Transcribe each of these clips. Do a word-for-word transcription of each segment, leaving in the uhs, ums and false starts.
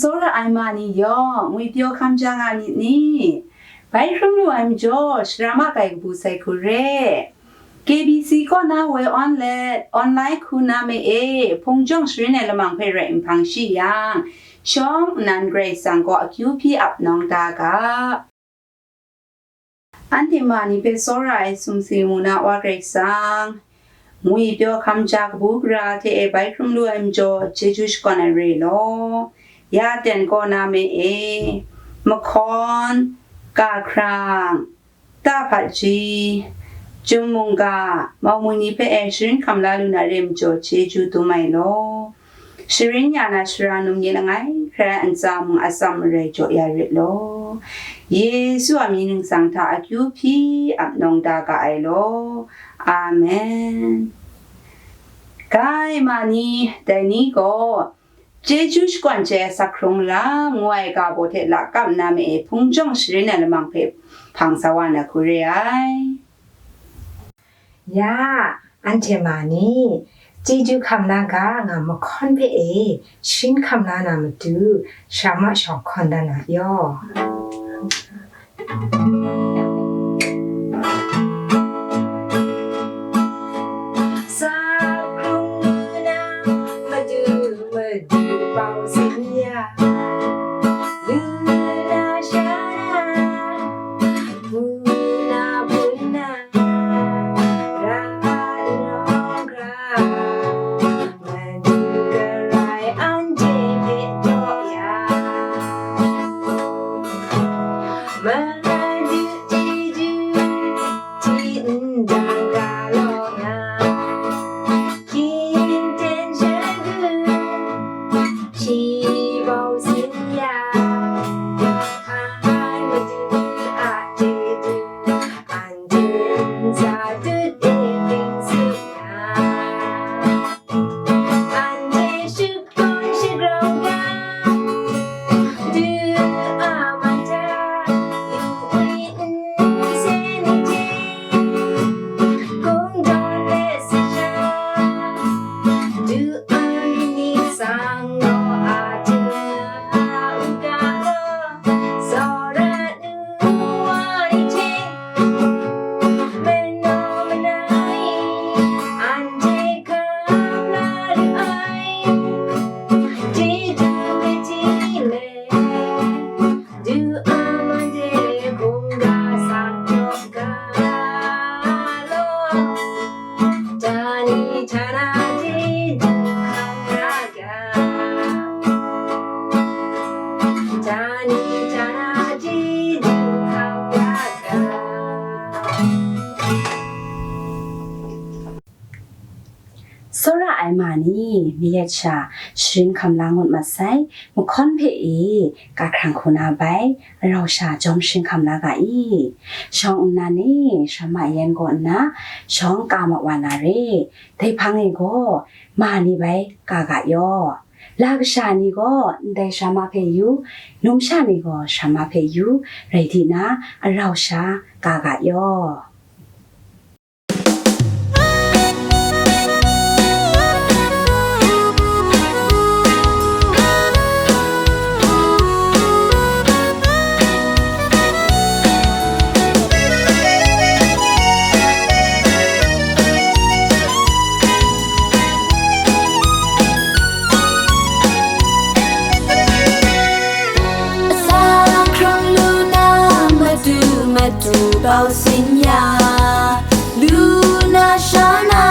Tsawra ai ma ni yawng, ngwipyaw hkam ja nga myit ni? Bai hkrum lu ai majaw, shara ma kai kabu sai hku re. K B C kaw na woi online, online hku na me e, hpung jawng sharin ai lamang hpe rai nhpang shi yang, shawng nnan Karai Kasang gaw akyu hpyi ap nawng da ga. Anhte ma ni hpe tsawra ai sumsing mu na Wa Karai Kasang, ngwipyaw hkam ja kabu gara hte e bai hkrum lu ai majaw, chyeju shakawn ai re law, ya ten kaw na me e, mahkawn, kahkrang, tahpaji, chyum mungga, mau mung ni hpe e sharin hkam la lu na re majaw, chyeju dum ai law. Sharin ya na shara num ni langai hkrai ntsa mung atsam marai jaw ya rit law. Yesu a mying ningsang hta akyu hpyi ap nawng da ga ai law. Amen. Kai ma ni, dai ni gaw, chyeju shakawn chyai asak hkrung lam ngu ai ga baw hte lakap nna ma e hpung jawng sharin ai lamang hpe hpang sa wa na hku re ai. Ya, anhte ma ni, chyeju hkam la ga nga mahkawn hpe e sharin hkam la na matu, shara ma shawng hkawn dan na yaw. Sa hkrung lu na matu, matu bau sin ya, lu na sha na, bu na bun na, ra na ra, madu karai anhte hpe jaw ya. Madu chyeju, hti ndang ga law nga, hkying ten shagu, shi bau sin ya, hpan madu a chyeju, anhte ntsa tut e pring tsup nga. Anhte shakawn shagrau ga, du a man hta, yu wi nsen ni hte, kungdawn let sa sha, du a mying ningsang gaw a hte nga u ga law, tsawra nu wa ni hte, manaw manai, anhte hkam la lu ai, chyeju hpe hti le, du a man de hkungga sang jaw ga law, htani htana chyeju hkam la ga, htani htana chyeju hkam la ga. Tsawra ai ma ni, mayat sha sharin hkam la ngut mat sai, mahkawn hpe e, kahkrang hku na bai, arau sha jawm sharin hkam la ga i. Shawng nnan e, shara ma yan gaw nna, shawng ka ma wa na re, dai hpang e gaw, ma ni bai ka ga yaw. La kasha ni gaw, ndai shara ma hpe yu, numsha ni gaw shara ma hpe yu, rai di na, arau sha ka ga yaw. Asak hkrung lu na matu, matu bau sin ya, lu na sha na,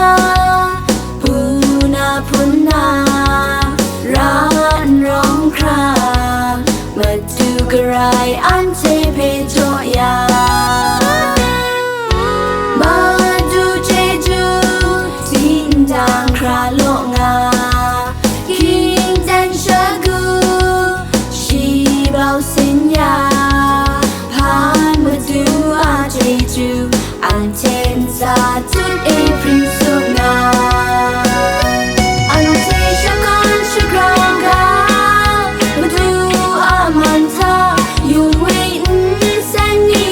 bu na hpun na, ra n rawng hkra, matu garai anhte hpe jaw ya. Madu chyeju, hti ndang hkra law nga, hkying ten shagu, shi bau sin ya, hpan madu a chyeju, anhte ntsa tut e pring tsup nga. Anhte shakawn shagrau ga, madu a man hta, yung we nsen ni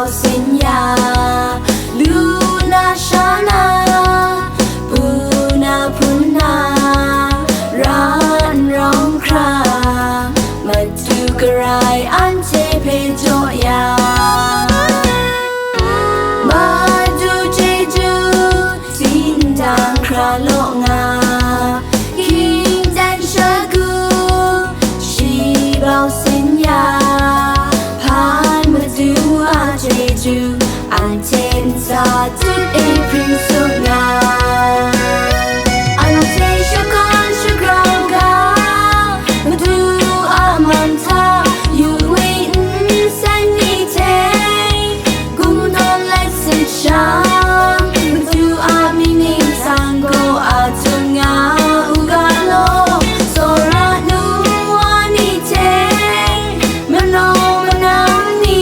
Sin ya, lu na sha na, pu na hpun na, ra n rawng hkra, Madu garai anhte hpe jaw ya. Madu chyeju, sindang hkra law nga, hkying dan shagu, shi bau sin ya, hpan Madu a chyeju, anhte ntsa tut e hpring tsup nga. Anhte shakawn shagrau ga, Madu a man hta, yu we nsen ni hte, Gumdawn let sit shang, Madu a mying ningsang gaw a htung nga u ga law, tsawra nu wa ni hte, manaw manang ni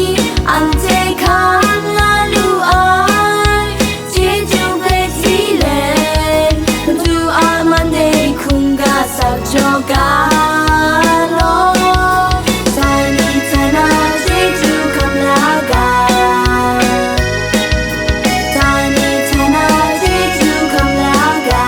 anhte hkam la lu ai, chyeju hpe si let, Madu a man e hkungga sak jaw ga law. Tani tana chyeju hkam la ga. Tani tana chyeju hkam la ga.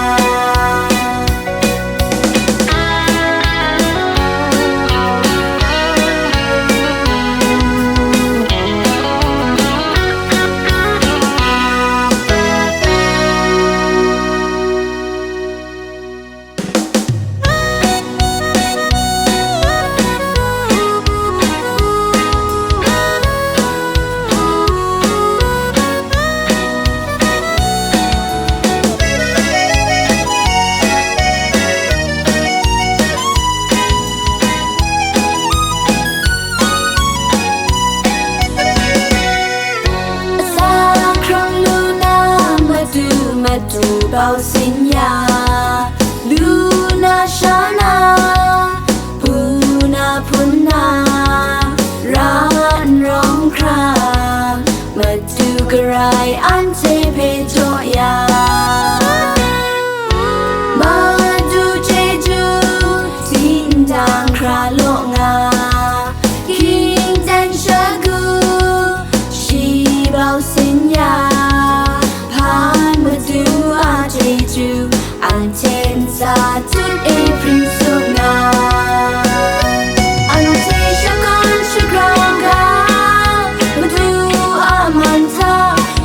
Asa hkrung lu na, Madu, Madu bau sin ya, lu na sha na, pu na hpun na, ra n rawng hkra, Madu garai anhte hpe jaw ya. Madu chyeju, sindang hkra law nga, hkying dan shagu, shi bau sin ya, hpan Madu a chyeju, anhte ntsa tut e hpring tsup nga. Anhte shakawn shagrau ga, Madu a man hta,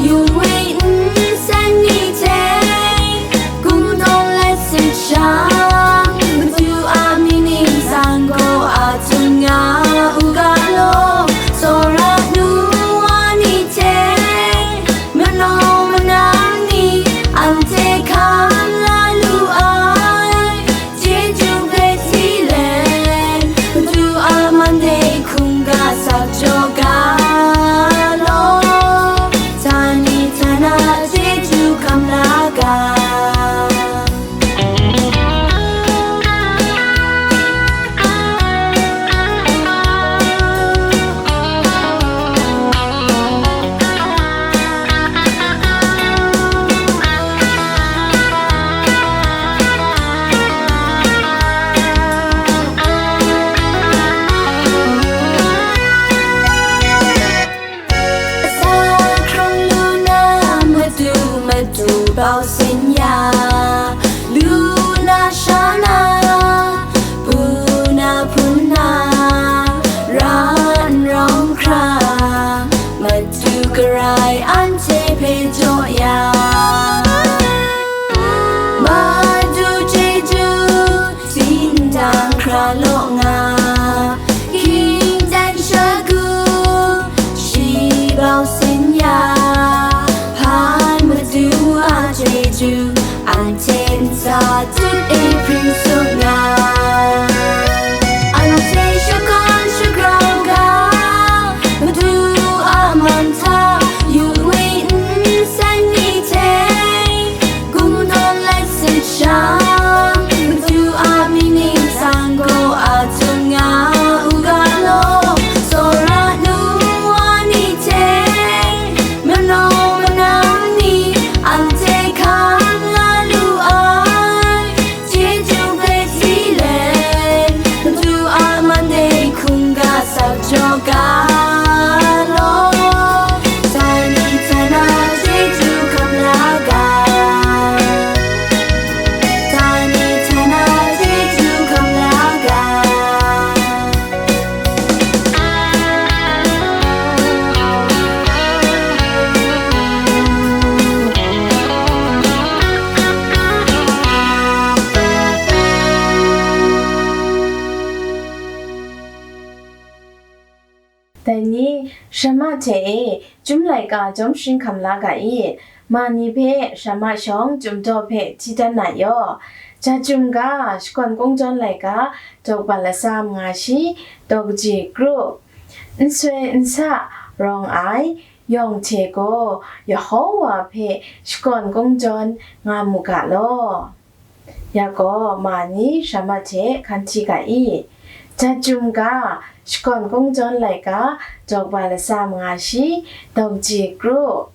yu we nsen ni hte, Gumdawn let sit shang, Madu a mying ningsang gaw a htung nga u ga law, tsawra nu wa ni hte, manaw manang ni anhte hkam la lu ai, chyeju hpe si let, Madu a man e hkungga sak jaw ga law. Tani tana chyeju hkam la ga. Asa hkrung lu na, Madu, Madu bau sin ya, lu na sha na, pu na hpun na, ra n rawng hkra, Madu garai anhte hpe jaw ya. Madu chyeju, sindang hkra law nga, hkying dan shagu, shi bau sin ya, hpan Madu a chyeju, anhte ntsa tut e hpring tsup nga. Anhte shakawn shagrau ga, Madu a man hta, yu we nsen ni hte e, Chyum laika jawm sharin hkam la ga i, ma ni hpe Shama shawng Chyum daw hpe hti dan na yaw, Jat Chyum ga, Shakawn Kungdawn laika, daw kaba latsa manga shi, daw kaji kru, nsoi nsa rawng ai, yawng hte gaw, Yehowa hpe Shakawn Kungdawn nga mu ga law. Ya gaw, ma ni Shama hte hkan hti ga i, Jat Chyum ga, Shakawn Kungdawn laika, daw kaba latsa manga shi, daw kaji kru,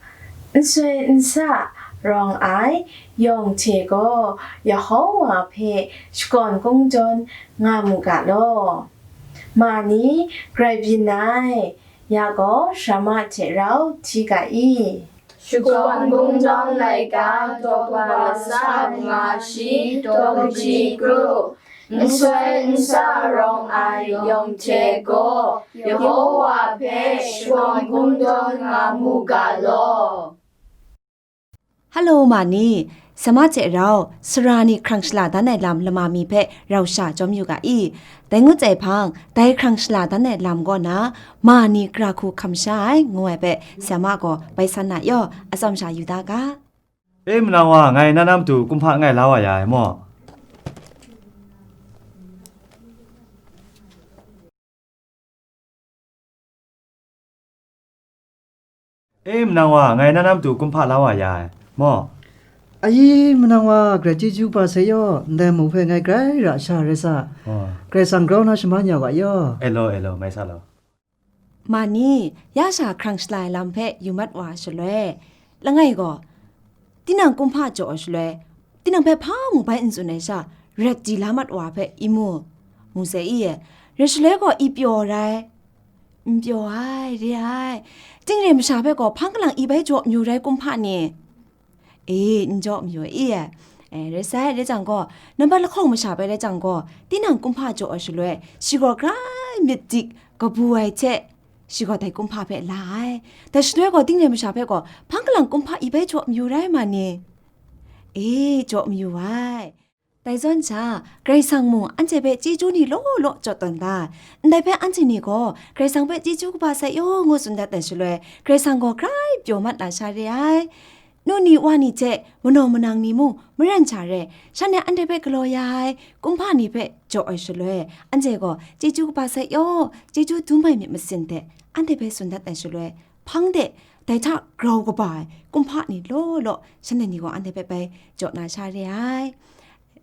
nsoi nsa rawng ai, yawng hte gaw, Yehowa hpe Shakawn Kungdawn nga mu ga law. Ma ni grai byin ai, ya gaw, Shama hte rau hti ga i. Shakawn Kungdawn laika, daw kaba latsa manga shi, daw kaji kru, nsoi nsa rawng ai, yawng hte gaw, Yehowa hpe Shakawn Kungdawn nga mu ga law. Hello, ma ni, Shama hte rau, sara ni hkrang shala dan ai lam lama mi hpe rau sha jawm yu ga i. Dai ngut ai hpang, dai hkrang shala dan ai lam kaw na, ma ni gara hku hkam sha ai, ngu ai hpe, Shama gaw bai san na yaw, atsawm sha yu da ga. E, manang wa, ngai na na matu kumhpa ngai la wa ya ai maw? E, manang wa, ngai na na matu kumhpa la wa ya ai maw? Ayi, manang wa, grai chyeju kaba sai yaw, ndai mung hpe ngai grai ra sha rai sa. Oh. Grai sang grau na shaman ya wa yaw. E law, e law, mai sa law. Ma ni, ya sha hkrang shala ai lam hpe yu mat wa shaloi, langai gaw, tinang kumhpa jaw ai shaloi, tinang hpe hpa mu bai n tsun ai sha, ret di la mat wa hpe i mu, mu sai i e, rai shaloi gaw i pyaw rai, n pyaw ai, re ai, ting re masha hpe gaw hpang kalang i bai jaw mayu rai kumhpa ni? E, n jaw mayu i e. E, rai sai, rai jang gaw, nambat lahkawng masha bai rai jang gaw, tinang kumhpa jaw ai shaloi, shi gaw grai myit dik kabu ai hte, shi gaw dai kumhpa hpe la ai. Dai shaloi gaw, ting re masha hpe gaw, hpang kalang kumhpa i bai jaw mayu rai ma ni? E, jaw mayu ai. Dai zawn sha, Karai Kasang mung anhte hpe chyeju ni law law jaw tawn ga. Ndai hpe anhte ni gaw, Karai Kasang hpe chyeju kaba sai yaw ngu tsun dat ai shaloi, Karai Kasang gaw grai pyaw mat na sha re ai. Nu ni wa ni hte manaw manang ni mung maren sha re, shanhte anhte hpe galaw ya ai kumhpa ni hpe jaw ai shaloi, anhte gaw chyeju kaba sai yaw, chyeju dum ai myit masin hte anhte hpe tsun dat ai shaloi, hpang de dai hta grau kaba ai kumhpa ni law law shanhte ni gaw anhte hpe bai jaw na sha re ai.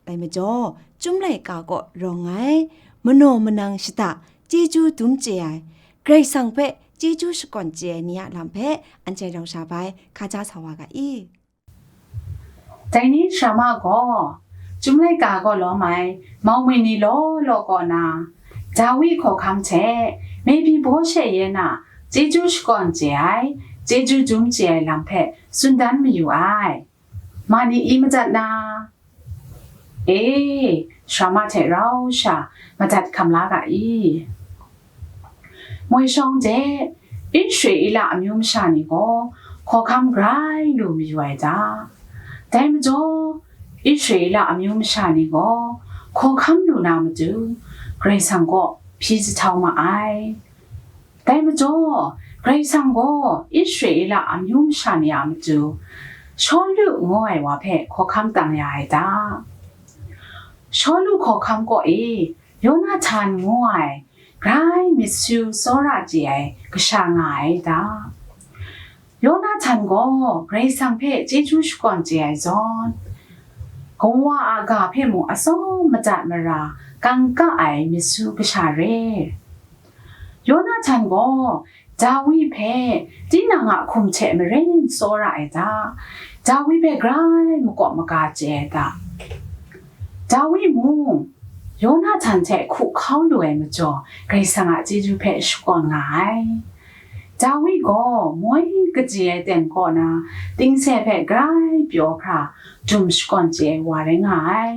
Dai majaw, Chyum laika kaw rawng ai, manaw manang shada chyeju dum chye ai, Karai Kasang hpe chyeju shakawn chye ai ni a lam hpe anhte rau sha bai hkaja sa wa ga i. Dai ni Shama gaw, Chyum laika kaw lawm ai, mau mi ni law law kaw na, Dawi hkawhkam hte, Mepiboshe yen a chyeju shakawn chye ai, chyeju dum chye ai lam hpe tsun dan mayu ai. Ma ni i madat na? E, Shama hte rau sha madat hkam la ga i? Moi shawng de, Israela amyu masha ni gaw hkawhkam grai lu mayu ai ta? Dai majaw, Israela amyu masha ni gaw hkawhkam lu na matu, Karai Kasang kaw hpyi jahtau ma ai. Dai majaw, Karai Kasang gaw Israela amyu masha ni a matu, Shawlu ngu ai wa hpe hkawhkam tang ya ai ta? Shawlu hkawhkam kaw e, Yonahtan ngu ai, grai myit su tsawra chye ai kasha nga ai ta? Yonahtan gaw Karai Kasang hpe chyeju shakawn chye ai zawn, kawa a ga hpe mung atsawm madat mara kangka ai myit su kasha re. Yonahtan gaw Dawi hpe tinang a hkum hte maren tsawra ai ta? Dawi hpe grai makawp maga chye ai ta? Dawi mung Yonahtan hte hku hkau lu ai majaw, Karai Kasang a chyeju hpe shakawn nga ai. Dawi gaw moi kaji ai ten kaw na, tingse hpe grai pyaw hkra, dum shakawn chye ai wa rai nga ai.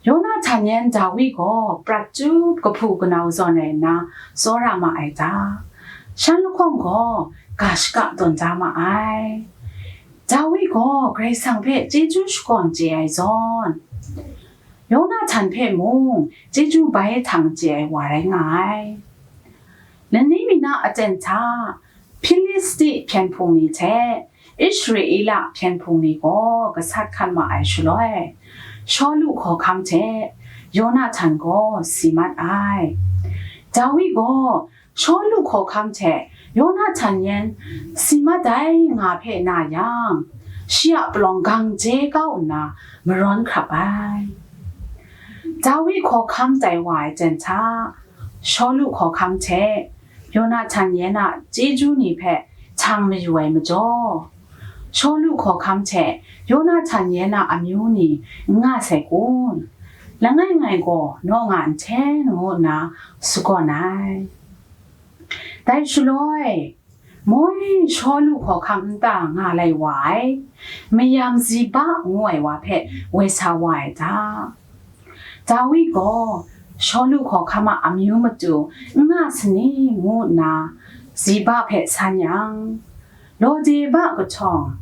Yonahtan yan Dawi gaw prat chyup kahpu kanau zawn rai nna, tsawra ma ai ta? Shan lahkawng gaw ga shaka tawn da ma ai. Dawi gaw Karai Kasang hpe chyeju shakawn chye ai zawn, Yonahtan hpe mung chyeju bai htang chye ai wa rai nga ai. Lani mi na aten hta, Hpilisti hpyen hpung ni hte Israela hpyen hpung ni gaw gasat hkan ma ai shaloi, Shawlu hkawhkam hte Yonahtan gaw si mat ai. Dawi gaw Shawlu hkawhkam hte Yonahtan yan si mat ai nga hpe na yang, shi a palawng gang je kau nna marawn hkrap ai. Dawi hkawhkam tai wa ai jen hta, Shawlu hkawhkam hte Yonahtan yan a chyeju ni hpe htang mayu ai majaw, Shawlu hkawhkam hte Yonahtan yan a amyu ni n nga sai kun? Langai ngai gaw naw nga nhten ngu nna sagawn ai. Dai shaloi, moi Shawlu hkawhkam nta nga lai wa ai, mayam Ziba ngu ai wa hpe woi sa wa ai ta? Dawi gaw Shawlu hkawhkam a amyu matu n nga sani ngu nna Ziba hpe san yang, Lodeba kahtawng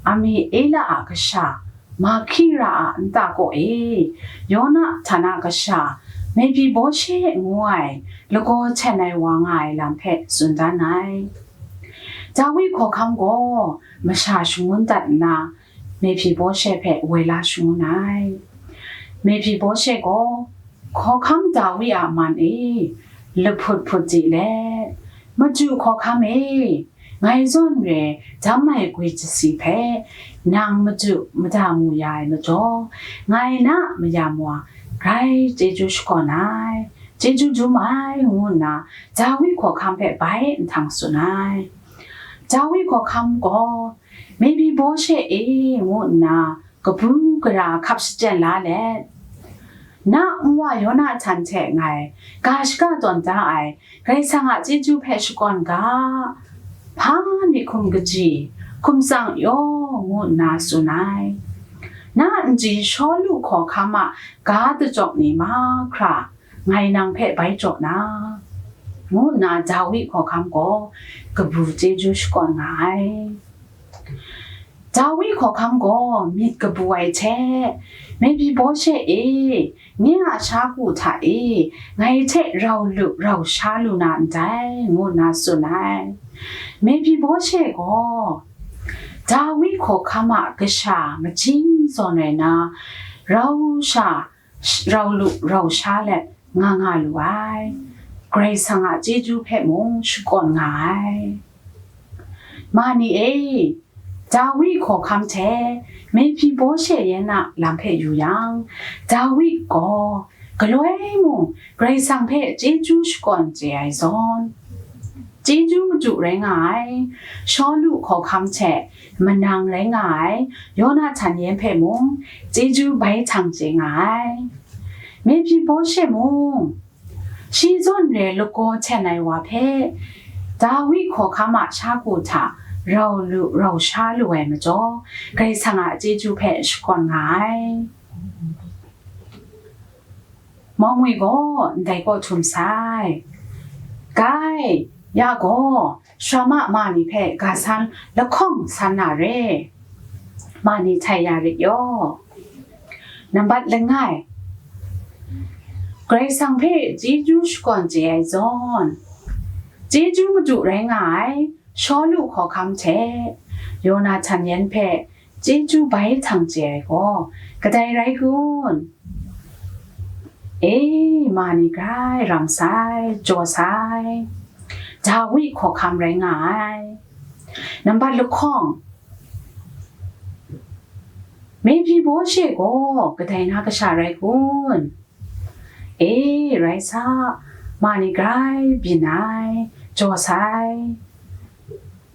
Amiela a kasha Mahkira a nta kaw e, Yonahtan a kasha Mepiboshe ngu ai lagaw hten ai wa nga ai lam hpe tsun dan ai. Dawi hkawhkam gaw masha shangun dat nna, Mepiboshe hpe woi la shangun ai. Mepiboshe gaw hkawhkam Dawi a man e lahput hput di let, Madu hkawhkam e, ngai zawn re dam ai gwi jasi hpe nang madu mada mu ya ai majaw, ngai na mayam wa grai chyeju shakawn ai, chyeju dum ai, ngu nna Dawi hkawhkam hpe bai nhtang tsun ai. Dawi hkawhkam gaw, Mepiboshe e, ngu nna kabu gara hkap shachyen la let, na nwa Yonahtan hte ngai ga shaga tawn da ai Karai Kasang a chyeju hpe shakawn ga, hpa myit hkum kaji, hkum tsang yaw, ngu nna tsun ai. Na nji Shawlu hkawhkam a ga dachyawk ni mahkra ngai nang hpe bai jaw na, ngu nna Dawi hkawhkam gaw kabu chyeju shakawn nga ai. Dawi hkawhkam gaw myit kabu ai hte, Mepiboshe e, nye a sha ku hta e, ngai hte rau lu rau sha lu na ndai, ngu nna tsun ai. Mepiboshe gaw Dawi hkawhkam a kasha majing zawn ai na, rau sha sh-, rau lu rau sha let nga nga lu ai. Karai Kasang a chyeju hpe mung shakawn nga ai. Ma ni e, Dawi hkawhkam hte Mepiboshe yan a lam hpe yu yang, Dawi gaw galoi mung Karai Kasang hpe chyeju shakawn chye ai zawn, chyeju madu rai nga ai Shawlu hkawhkam hte manang rai nga ai Yonahtan yan hpe mung chyeju bai htang chye nga ai. Mepiboshe mung, shi zawn re lagaw hten ai wa hpe Dawi hkawhkam a sha ku hta rau lu rau sha lu ai majaw, Karai Kasang a chyeju hpe shakawn nga ai. Mawngwi gaw ndai kaw htum sai. Gai, ya gaw, sharam a ma ni hpe ga san lahkawng san na re. Ma ni htai ya rit yaw. Nambat langai, Karai Kasang hpe chyeju shakawn chye ai zawn, chyeju madu rai nga ai Shawlu hkawhkam hte Yonahtan yan hpe chyeju bai htang chye ai gaw kadai rai kun? E, ma ni grai ram sai, jaw sai, Dawi hkawhkam rai nga ai. Nambat lahkawng, Mepiboshe gaw kadai na kasha rai kun? E, rai sa, ma ni grai byin ai, jaw sai,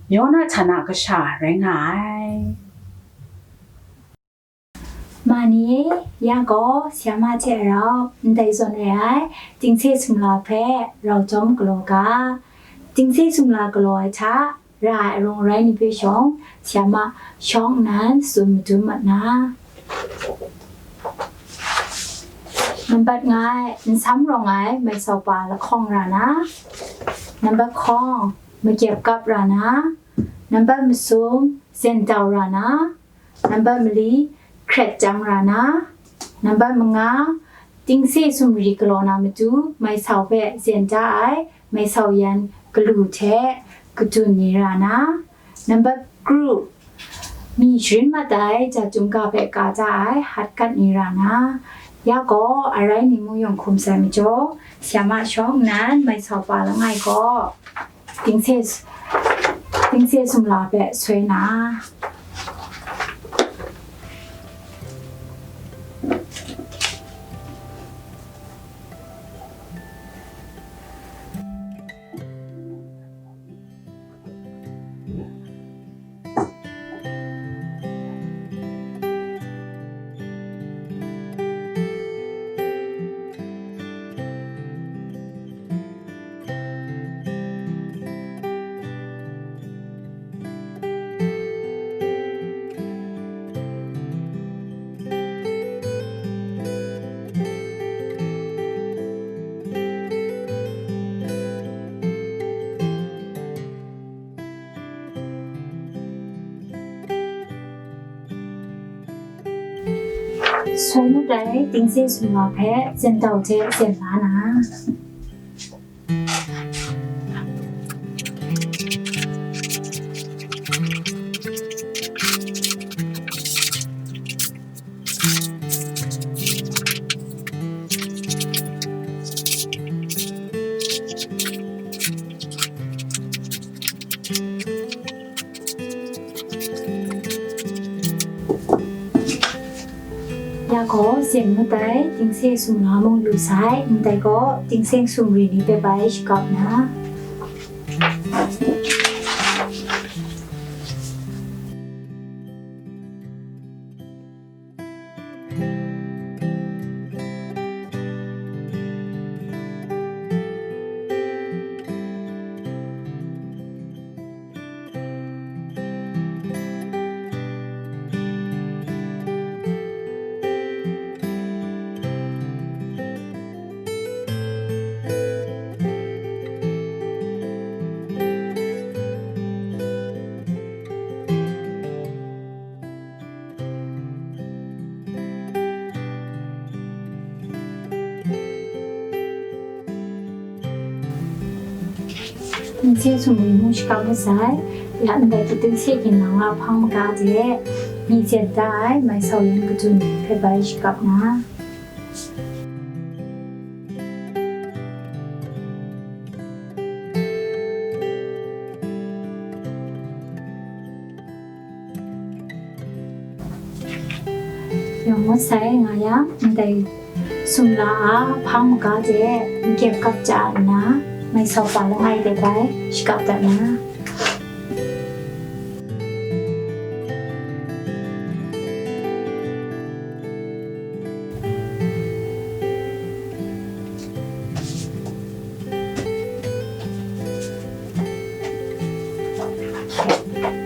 Yonahtan a kasha rai nga ai. Ma ni e, ya gaw, si a ma hte rau ndai zawn re ai Tingse sumla hpe rau jawm galaw ga. Tingse sumla galaw ai hta ra ai arung arai ni hpe shawng, si a ma shawng nnan tsun madun mat na. Nambat nga ai, nsam rawng ai mai sau pa lahkawng ra na. Nambat hkawng, makyep kap ra na. Nambat masum, zen dau ra na. Nambat mali, hkret jang ra na. Nambat manga, Tingse sumri galaw na matu, mai sau hpe zen da ai, mai sau yan galu hte kadun ni ra na, number group, mi sharin mat ai ja chyum ga hpe ka ja ai hatkat ni ra na, ya gaw arai ni mu yawng hkum sai majaw, si a ma shawng nnan mai sau pa langai gaw, dingse, dingse sumla hpe soi na. Soi ngut ai dingse sumla hpe zendau hte zen la na. Ya gaw, zen ngut ai, dingse sumla mung lu sai, ndai gaw, dingse sumri ni hpe bai shakap na. Dingse sumri mung shakap masai, ya ndai dingse ginlang a hpang maga de, mi zen da ai mai sau yan kadun hpe bai shakap na. Yawng ngut sai nga yang, ndai sumla a hpang maga de n-gyep kap ja nna, mai sau pa langai de bai shakap dat na.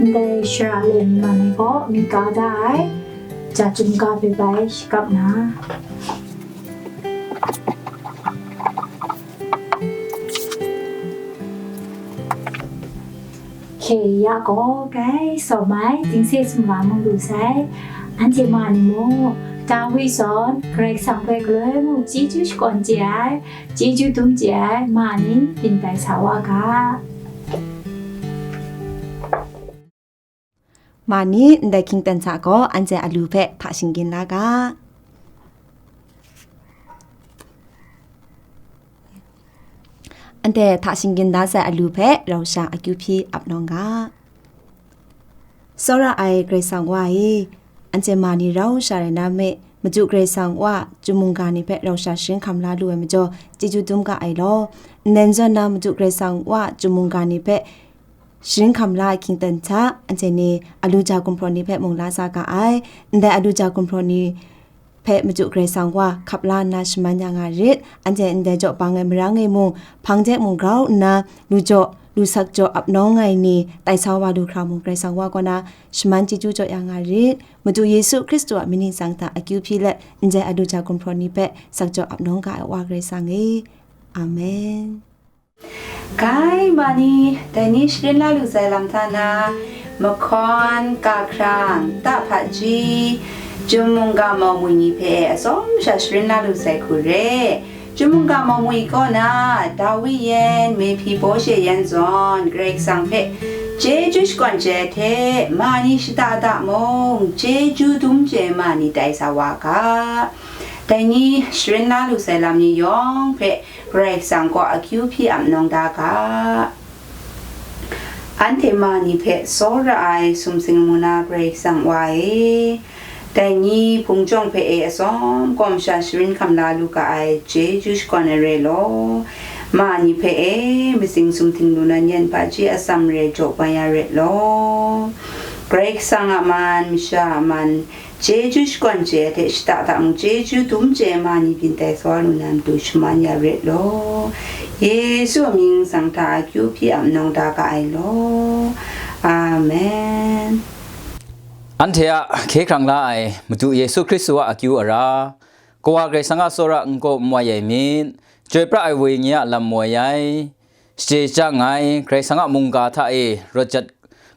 Ndai shara le mi man ai gaw, mi ka da ai, ja chyum ga hpe bai shakap na. Hkye ya gaw, grai sawm ai dingse sumla mung lu sai, anhte ma ni mung, Dawi zawn Karai Kasang hpe galoi mung chyeju shakawn chye ai, chyeju dum chye ai ma ni byin tai sa wa ga. Ma ni ndai hkying ten hta gaw anhte alu hpe hta shinggyim la ga. Anhte hta shinggyim da sai alu hpe rau sha akyu hpyi ap nawng ga. Tsawra ai Karai Kasang Wa e, anhte ma ni rau sha rai na me, Madu Karai Kasang Wa chyum mungga ni hpe rau sha sharin hkam la lu ai majaw, chyeju dum ga ai law. Ndai n zawn na Madu Karai Kasang Wa chyum mungga ni hpe sharin hkam la ai hkying ten hta, anhte ni alu ja gumhpraw ni hpe mung la sa ga ai. Ndai alu ja gumhpraw ni hpe Madu Karai Kasang Wa hkap la nna shaman ya nga rit. Anhte ndai jaw bang ai marang e mung, hpang de mung grau nna, lu jaw, lu sak jaw ap nawng ai ni tai sa wa lu hkra mung, Karai Kasang Wa kaw na shaman chyeju jaw ya nga rit. Madu Yesu Hkristu a myit ni tsang hta akyu hpyi let, ndai alu ja gumhpraw ni hpe sak jaw ap nawng ga ai Wa Karai Kasang e. Amen. Grai ma ni, dai ni sharin la lu sai lam hta na, mahkawn, kahkrang, tahpaji, chyum mungga mau mwi ni hpe atsawm sha sharin la lu sai hku re, Chyum mungga Mawmwi kaw na, Dawi yan, Mehpibawshe yan zawn, Karai Kasang hpe chyeju shakawn chye ai hte, ma ni shada da mung, chyeju dum chye ai ma ni tai sa wa ga. Dai ni sharin la lu sai lam ni yawng hpe, Karai Kasang kaw akyu hpyi ap nawng da ga. Anhte ma ni hpe tsawra ai sumsing lamu na Karai Kasang wa e, dai ni hpung jawng hpe e atsawm kawm sha sharin hkam la lu ga ai chyeju shakawn ai re law, ma ni hpe e matsing sumhting lu na nyan hpaji atsam re jaw bai ya re law, Karai Kasang a man, masha a man, chyeju shakawn chye ai hte shada da mung, chyeju dum chye ai ma ni byin tai sa wa lu na matu shaman ya ret law. Yesu a mying tsang hta akyu hpyi ap nawng da ga ai law. Amen. Anhte a hkye hkrang la ai Madu Yesu Hkristu a akyu ara, Kawa Karai Kasang a tsawra n-gaw n wai ai myit, chyoi pra ai wenyi a lam wai ai, shachye chyang ai, Karai Kasang a mungga hta e rawt jat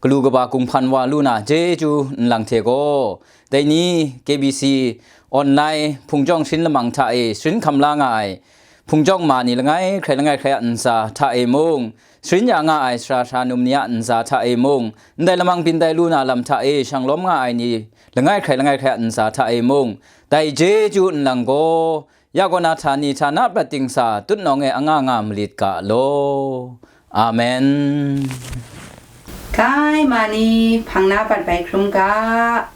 galu kaba kung hpan wa lu na chyeju nlang hte gaw, dai ni K B C online hpung jawng sharin lamang hta e sharin hkam la nga ai hpung jawng ma ni langai hkrai langai hkrai a ntsa hta e mung, sharin ya nga ai sara sara num ni a ntsa hta e mung, ndai lamang byin tai lu na lam hta e shanglawm nga ai ni langai hkrai langai hkrai a ntsa hta e mung, dai chyeju nlang gaw, ya kaw na htani htana prat dingsa tutnawng e anga nga malit ga law. Amen. Kai ma ni hpang na bat bai hkrum ga.